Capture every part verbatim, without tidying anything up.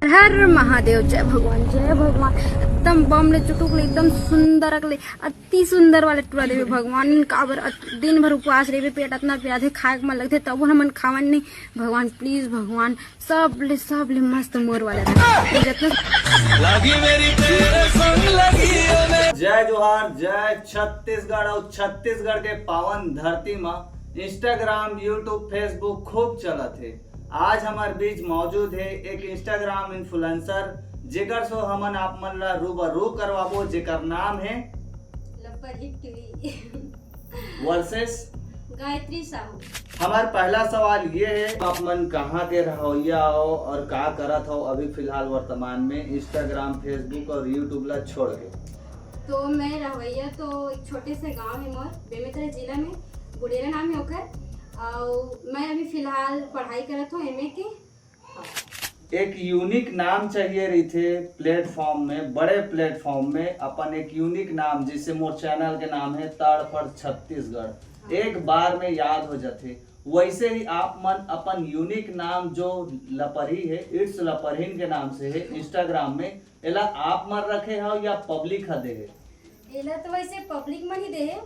हर महादेव, जय भगवान, जय भगवान। एकदम बम ले चुटुक ले, एकदम सुंदर अक ले, अति सुंदर वाले टूरा देवे भगवान। काबर अत-, दिन भर उपवास रहिबे, पेट अतना प्याथे, खाए के मन लगथे, तबो हमन खावन नहीं। भगवान, please भगवान, सब ले, सब ले मस्त मोर वाला रहे। जतना लागी मेरी तेरे संग लगी है। जय जोहार, जय छत्तीसगढ़ और छत्तीसगढ़ के पावन धरती मा Instagram, YouTube, Facebook खूब चलत हे। आज हमार बीच मौजूद हे एक Instagram influencer, जेकर सो हमन आप मन ला रूबरू करवाबो, जेकर नाम हे लपरही टुरी। Versus गायत्री साहू। हमार पहला सवाल ये हे, आप मन कहाँ के रहवैया हो और का करत हो अभी फिलहाल वर्तमान में Instagram, Facebook और YouTube ला छोड़ के? तो मैं रहवैया तो एक छोटे से गांव हे मोर, बेमेतरा जिला में, गुड़ेरा नाम हे ओकर। और मैं अभी फिलहाल पढ़ाई करत हूँ, एमए के। एक यूनिक नाम चाहिए रहिथे प्लेटफॉर्म में, बड़े प्लेटफॉर्म में अपन एक यूनिक नाम, जैसे मोर चैनल के नाम हे तड़फड़ छत्तीसगढ़, एक बार में याद हो जाथे। वैसे ही आप मन अपन यूनिक नाम जो लपरही हे, इट्स लपरहीन के नाम से हे Instagram में, एला आप मन रखे हव या पब्लिक ह दे हे? एला तो वैसे पब्लिक मन ही दे हे,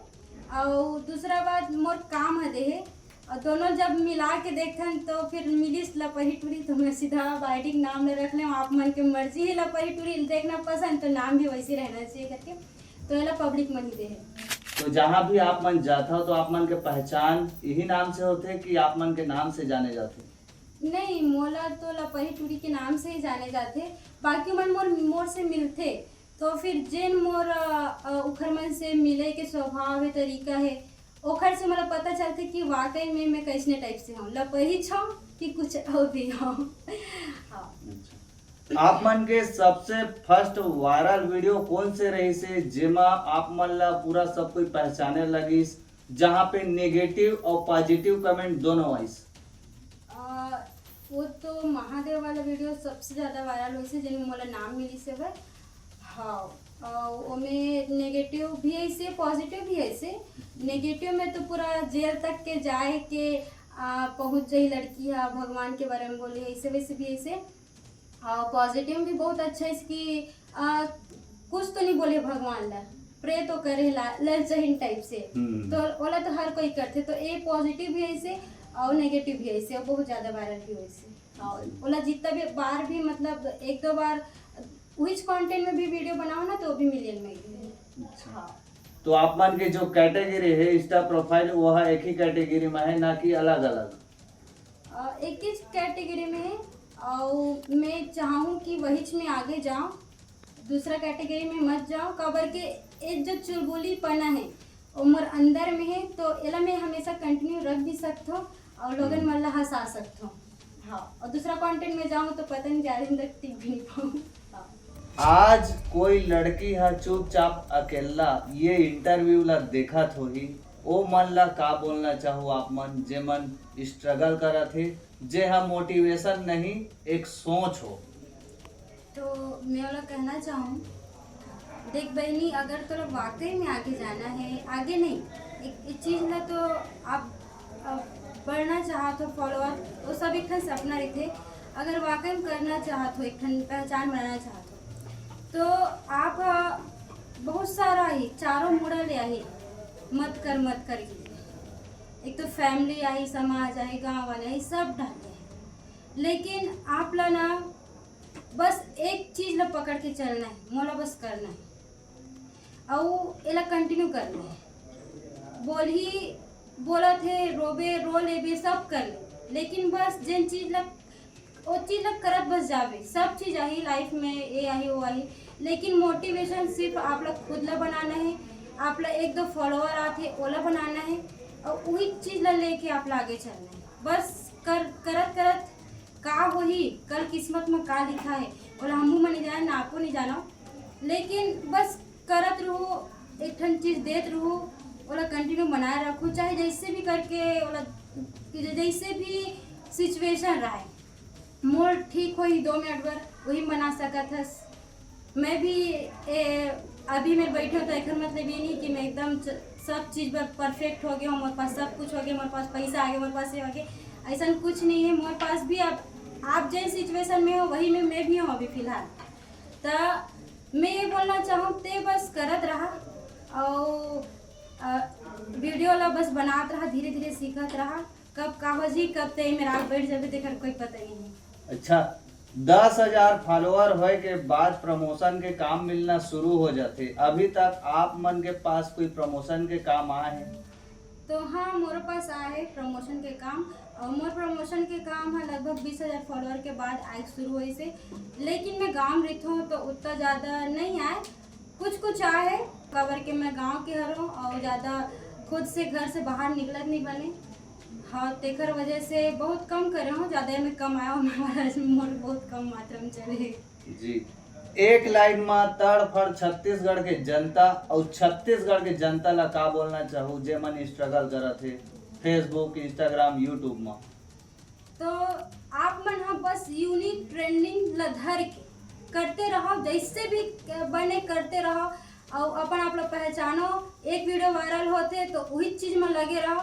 और दूसरा बात मोर काम ह दे हे, और दोनों जब मिला के देखथन तो फिर मिलिस लपरही टुरी, तो मैं सीधा बायोटिक नाम ले रख लें। आप मन के मर्जी ही लपरही टुरी देखना पसंद, तो नाम भी वैसे रहना चाहिए करके, तो एला पब्लिक मन ही दे हे। तो जहाँ भी आप मन जात हो तो आप मन के पहचान यही नाम से होथे कि आप मन के नाम से जाने जाथे? नहीं, मोला तो लपरही टुरी के नाम से ही जाने जाथे। बाकी मन मोर, मोर से मिलथे, तो फिर जेन मोर, अ, अ, उखर मन से मिले के स्वभाव हे, तरीका हे, ओखर से मोला पता चलथे कि वाकई में मैं कैसने टाइप से हूँ, लपरही छौं कि कुछ और भी हूँ। हाँ। अच्छा। आप मन के सबसे फर्स्ट वायरल वीडियो कौन से रहिसे, जेमा आप मन ला पूरा सब कोई पहचाने लगिस, जहाँ पे नेगेटिव और पॉजिटिव कमेंट दोनों आइस? अ, वो तो महादेव वाला वीडियो सबसे ज्यादा वायरल होइसे, जेन मोला नाम मिलिस हवय। हाँ, अ, ओमे नेगेटिव भी ऐसे, पॉजिटिव भी ऐसे। नेगेटिव में तो पूरा जेल तक के जाए के, अ, पहुंच जाई लड़की हा, भगवान के बारे में बोली, ऐसे वैसे भी ऐसे। और पॉजिटिव भी बहुत अच्छा है इसकी, अ, कुछ तो नहीं बोले भगवान ला, प्रे तो करे ला, ललचहीन टाइप से। हम्म। तो ओला तो हर कोई करथे, तो ए पॉजिटिव भी ऐसे और नेगेटिव भी ऐसे, और बहुत ज्यादा वायरल भी ऐसे। और ओला जितना भी बार भी, मतलब, एक दो बार उहिच कंटेंट में भी वीडियो बनाओ ना, तो भी मिलियन में ही है। अच्छा। हाँ। तो आप मन के जो कैटेगरी है इंस्टा प्रोफाइल, वो है एक ही कैटेगरी में है, ना कि अलग अलग? अ, एक ही कैटेगरी में है, और मैं चाहूँ कि वहिच में आगे जाओ, दूसरा कैटेगरी में मत जाओ, काबर के एक जो चुलबुलीपना है, वो मोर अंदर में है, तो एला मैं हमेशा कंटिन्यू रख भी सकथो और लोगन हम्म। मन ला हंसा सकथो। हाँ, और दूसरा कंटेंट में जाऊँ तो पता नहीं, ज्यादा दिन तक टिक भी नहीं पाऊँ। हाँ। आज कोई लड़की हा चुपचाप अकेला ये इंटरव्यू ला देखत होही, ओ मन ला का बोलना चाहू आप मन, जे मन स्ट्रगल करत हे, जे हा मोटिवेशन नहीं, एक सोच हो? तो मैं ओला कहना चाहूँ, देख बहनी, अगर तोला वाकई में आगे जाना है, आगे नहीं, एक, एक चीज ला तो आप, आप बढ़ना चाहत हो, फॉलोअर, वो सब एक ठन सपना रहिथे। अगर वाकई में करना चाहत हो, एक ठन पहचान बनाना चाहत हो, तो आप, अ, बहुत सारा ही चारों मुड़ा ले आही, मत कर, मत कर के। एक तो फैमिली आही, समाज आही, गांव वाले आही, सब डालते हैं, लेकिन आप ला ना बस एक चीज ला पकड़ के चलना है, मोला बस करना है, अउ एला कंटिन्यू करना है। बोलही, बोलत हे, रोबे, रो लेबे, सब कर ले, लेकिन बस जेन चीज ला, ओ चीज ला करत बस जाबे। सब चीज आही लाइफ में, ये आही, वो आही, लेकिन मोटिवेशन सिर्फ आप ला खुद ला बनाना है। आप ला एक दो फॉलोअर आथे, ओला बनाना है, और वही चीज ला लेके आप ला आगे चलना है। बस कर, करत करत का होही, कल किस्मत में का लिखा है, ओला हमू मन नहीं जाने, ना आपो नहीं जानो, लेकिन बस करत रहू, एक ठन चीज देत रहू, ओला कंटिन्यू बनाए रखू, चाहे जैसे भी करके ओला, जैसे भी सिचुएशन रहे, मोर ठीक होही दो मिनट बर, वही मना सकत हस। मैं भी, ए, अभी मैं बैठे हूँ तो एकर मतलब ये नहीं कि मैं एकदम च-, सब चीज बर परफेक्ट हो गया हूँ, मोर पास सब कुछ हो गया, मोर पास पैसा आ गया, मोर पास ये हो गया, ऐसा कुछ नहीं है। मोर पास भी अब आप जेन सिचुएशन में हो, वही में मैं भी हूँ अभी फिलहाल। त मैं ये बोलना चाहूँ, ते बस करत रहा और वीडियो ला बस बनात रहा, धीरे धीरे सीखत रहा। कब का हो जी, कब ते मेरा बैठ जाबे, तेकर कोई पता ही नहीं। अच्छा, दस हजार फॉलोअर होए के बाद प्रमोशन के काम मिलना शुरू हो जाथे। अभी तक आप मन के पास कोई प्रमोशन के काम आए हे? तो हाँ, मोर पास आए हे प्रमोशन के काम, और मोर प्रमोशन के काम है लगभग बीस हजार फॉलोअर के बाद आए शुरू होइस हे। लेकिन मैं गाँव में रहता हूँ तो उतना ज़्यादा नहीं आए, कुछ कुछ आए हे, काबर के मैं गाँव के हरों और ज़्यादा खुद से घर से बाहर निकलत नहीं बने। हाँ, तेकर वजह से बहुत कम करे हूँ, ज़्यादा में कम आया हूँ, हमारा मोर बहुत कम मात्रा में चले। जी, एक लाइन में तड़फड़ छत्तीसगढ़ के जनता और छत्तीसगढ़ के जनता ला का बोलना चाहू, जे मन स्ट्रगल करत हे Facebook, Instagram, YouTube में? तो आप मन ह बस यूनिक ट्रेंडिंग ल धर के करते रहो, जैसे भी बने करते रहो, और अपन आप ला पहचानो। एक वीडियो वायरल होथे तो वही चीज में लगे रहो,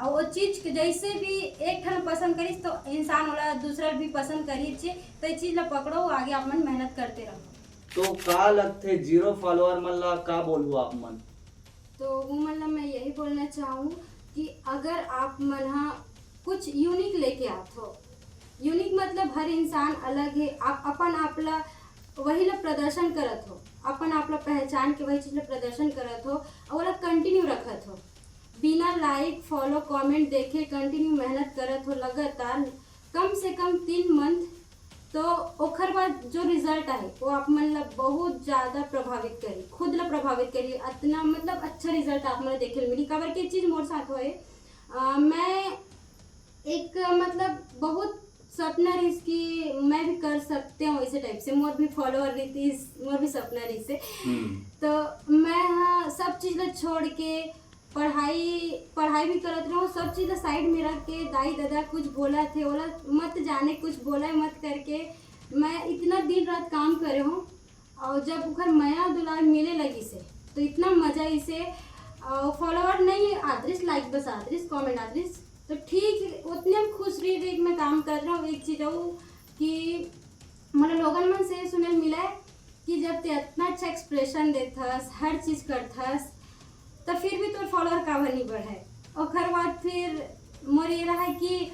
और वो चीज के जैसे भी एक ठन पसंद करिस तो इंसान वाला दूसरा भी पसंद करिस, तो ये चीज ला पकड़ो, आगे आप मन मेहनत करते रहो। तो का लगथे, जीरो फॉलोअर मन ला का बोलू आप मन? तो वो मन ला मैं यही बोलना चाहूँ कि अगर आप मन हा कुछ यूनिक लेके आत हो, यूनिक मतलब हर इंसान अलग है, आप अपन आप ला वही ला प्रदर्शन करत हो, अपन आप ला पहचान के वही चीज ला प्रदर्शन करत हो और ओला कंटिन्यू रखत हो, बिना लाइक, फॉलो, कमेंट देखे कंटिन्यू मेहनत करत हो लगातार कम से कम तीन मंथ, तो ओखर बाद जो रिजल्ट आए वो आप मन ला बहुत ज़्यादा प्रभावित करी, खुद ला प्रभावित करी। इतना मतलब अच्छा रिजल्ट आप मन ला देखे ल मिली, काबर के चीज़ मोर साथ होए। अ, मैं एक मतलब बहुत सपना रहिस कि मैं भी कर सकते हूँ ऐसे टाइप से, मोर भी फॉलोअर रहिस, मोर भी सपना रहिस से। हम्म। तो मैं हाँ सब चीज़ ला छोड़ के पढ़ाई पढ़ाई भी करत रहूँ, सब चीज़ ला साइड में रख के दाई ददा कुछ बोला थे, ओला मत जाने, कुछ बोला मत करके मैं इतना दिन रात काम करे हूँ। और जब ओखर मया दुलार मिले लगी से तो इतना मजा इसे, और फॉलोअर नहीं आदरिस, लाइक बस आदरिस, कमेंट आदरिस, तो ठीक उतने में खुश रही रही। मैं काम कर रहा हूँ एक चीज़ और कि मतलब लोगन मन से सुने ल मिला है कि जब ते इतना अच्छा एक्सप्रेशन देथस, हर चीज़ करथस, तो फिर भी तोर फॉलोअर काबर नहीं बढ़े। ओकर बाद फिर मोर ये रहा है कि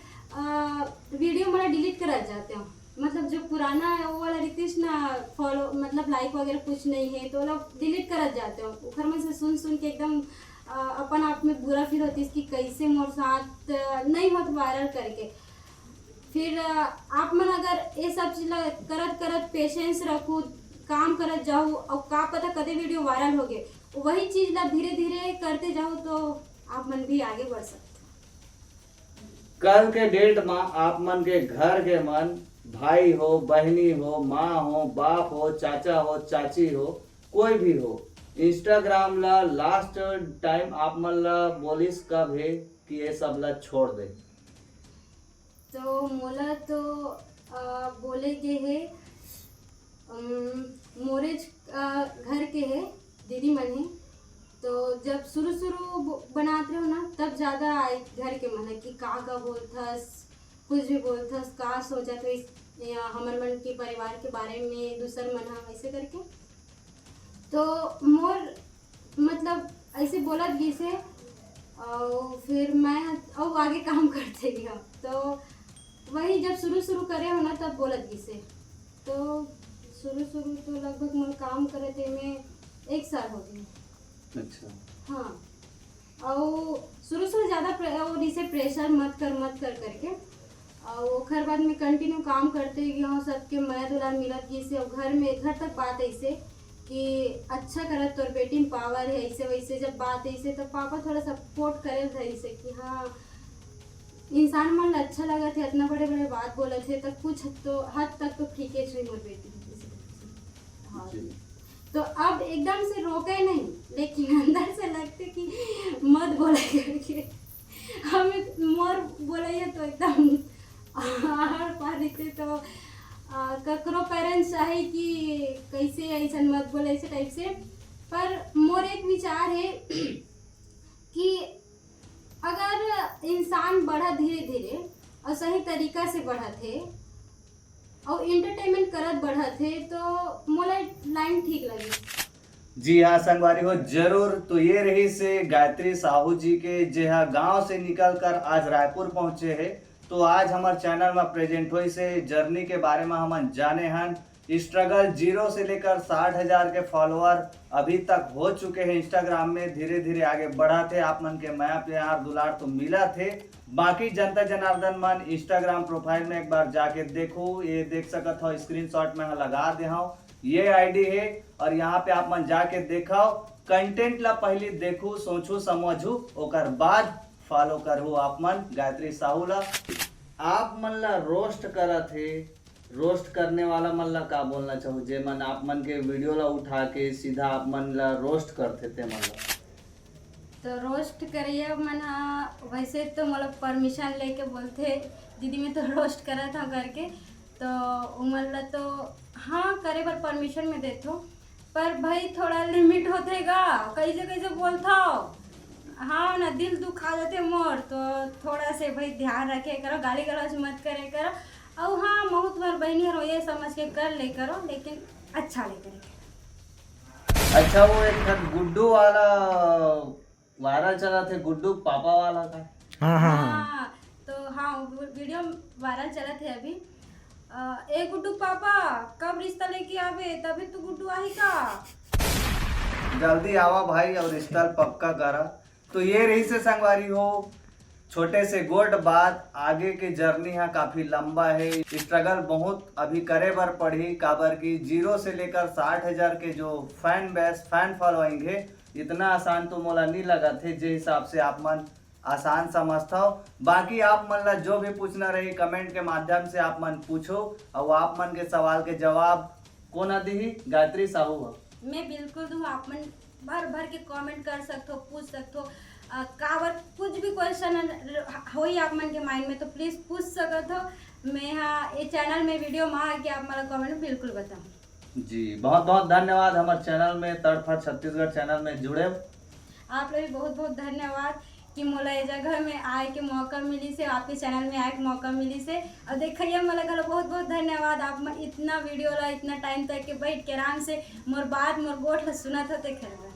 वीडियो मोला डिलीट करत जाते हो, मतलब जो पुराना वो वाला रितेश ना फॉलो मतलब लाइक वगैरह कुछ नहीं है तो लोग डिलीट करत जाते हो। ओकर मन से सुन सुन के एकदम अ, अपन आप में बुरा फील होती कि कैसे मोर साथ अ, नहीं होत वायरल करके। फिर अ, आप मन अगर ये सब चीज ला करत करत पेशेंस रखू, काम करत जाऊ और का पता कदे वीडियो वायरल हो गए, वही चीज ला धीरे धीरे करते जाऊ तो आप मन भी आगे बढ़ सकते हो। कल के डेट में आप मन के घर के मन, भाई हो, बहनी हो, माँ हो, बाप हो, चाचा हो, चाची हो, कोई भी हो, इंस्टाग्राम ला लास्ट टाइम आप मन ला बोलिस कब हे कि ये सब ला छोड़ दे? तो मोला तो अ, बोले गे हे, अम, मोरेज अ, घर के हे दीदी मन हे। तो जब शुरू शुरू ब- बनात रहो ना, तब ज़्यादा आए घर के मन कि का का बोलथस, कुछ भी बोलथस, का सोचत हो इस, या हमर मन के परिवार के बारे में दूसर मन ह वैसे करके। तो मोर मतलब ऐसे बोलत गिस हे और फिर मैं और आगे काम करते गया। तो वही जब शुरू शुरू करे हो ना तब बोलत गिस हे। तो शुरू शुरू तो लगभग मोर काम करे ते में एक साल हो गए। अच्छा। हाँ, और शुरू शुरू ज़्यादा प्रे, और इसे प्रेशर मत कर मत कर करके, और ओखर बाद में कंटिन्यू काम करते गया हूँ, सबके मया दुलार मिलत गिस हे, और घर में घर तक बात ऐसे कि अच्छा करत तोर बेटी में पावर है, ऐसे वैसे जब बात ऐसे तो पापा थोड़ा सपोर्ट करे धरिस हे कि हाँ इंसान मन ला अच्छा लगत है, इतना बड़े बड़े बात बोलत है तो कुछ तो हद तक तो ठीक है मोर बेटी। हाँ। जी। तो अब एकदम से रोके नहीं, लेकिन अंदर से लगते कि मत बोला करके। हम मोर बोलैया तो एकदम आर पार रहते तो आ, ककरो पेरेंट्स चाहे कि कैसे ऐसा मत बोले ऐसे टाइप से। पर मोर एक विचार है कि अगर इंसान बढ़ा धीरे धीरे और सही तरीका से बढ़त है अउ एंटरटेनमेंट करत बढ़त हे, तो मोला लाइन ठीक लगे। जी हाँ संगवारी हो, जरूर। तो ये रहिस हे गायत्री साहू जी के, जे हा गांव से निकल कर आज रायपुर पहुंचे हे। तो आज हमर चैनल में प्रेजेंट होइस हे जर्नी के बारे में हमन जाने हन। स्ट्रगल जीरो से लेकर साठ हजार के फॉलोअर अभी तक हो चुके हैं इंस्टाग्राम में, धीरे धीरे आगे बढ़त हे। आप मन के मया प्यार दुलार तो मिलत हे। बाकी जनता जनार्दन मन इंस्टाग्राम प्रोफाइल में एक बार जाके देखो, ये देख सकत हो स्क्रीनशॉट में लगा दे हूँ, ये आईडी हे। और यहाँ पे आप मन जाके देखो, कंटेंट ला पहली देखू, सोचू, समझू, ओकर बाद फॉलो करहू आप मन गायत्री साहू ला। आप मन ला रोस्ट करत हे, रोस्ट करने वाला मन ला का बोलना चाहू, जे मन आप मन के वीडियो ला उठा के सीधा आप मन ला रोस्ट करथे ते मन ला? तो रोस्ट करइया मन ह वैसे तो मोला परमिशन लेके बोलथे, "दीदी मैं तो रोस्ट करत हूँ" करके। तो उमन ला तो हाँ करे बर परमिशन में देथो, पर भाई थोड़ा लिमिट होथे गा, कैसे कैसे बोलथो। हाँ ना, दिल दुखा जाथे मोर, तो थोड़ा से भाई ध्यान रखे करो, गाली गलौज मत करे करो। अउ हाँ, महू तुम्हार बहनी हर ये समझ के कर ले करो, लेकिन अच्छा ले करे। अच्छा, वो एक ठन गुड्डू वाला वायरल चलत हे, गुड्डू पापा वाला का। हाँ हाँ हाँ हाँ, तो हाँ, वो वीडियो वायरल चलत हे अभी। अ, ए गुड्डू पापा, कब रिश्ता लेके आवे? तभी तो गुड्डू आही का? जल्दी आवा भाई और रिश्ता पक्का करा। तो ये रहिस हे संगवारी हो, छोटे से गोठ बात। आगे के जर्नी हा काफी लंबा हे, स्ट्रगल बहुत अभी करे बर पड़ही, काबर कि जीरो से लेकर साठ हजार के जो फैन बेस, फैन फॉलोइंग हे, इतना आसान तो मोला नहीं लगत हे, जे हिसाब से आप मन आसान समझथव। बाकी आप मन ला जो भी पूछना रही, कमेंट के माध्यम से आप मन पूछो, और आप मन के सवाल के जवाब कोन दिही? गायत्री साहू ह। मैं बिल्कुल दूँ, आप मन भर भर के कमेंट कर सकथो, पूछ सकथो। अ, काबर कुछ भी क्वेश्चन होई आप मन के माइंड में, तो प्लीज पूछ सकत हो। मैं हाँ ये चैनल में वीडियो में आके आप मन कमेंट में बिल्कुल बताऊँ। जी, बहुत बहुत धन्यवाद हमर चैनल में तड़फड़ छत्तीसगढ़ चैनल में जुड़े। आप लोग भी बहुत बहुत धन्यवाद कि मोला ये जगह में आए के मौका मिलिस हे, आपके चैनल में आए के मौका मिलिस हे। और देखइया मन ला घलो बहुत बहुत धन्यवाद, आप मन इतना वीडियो ला इतना टाइम तक के बैठ के आराम से मोर बात, मोर गोठ ला सुनत हो, तेखर बर।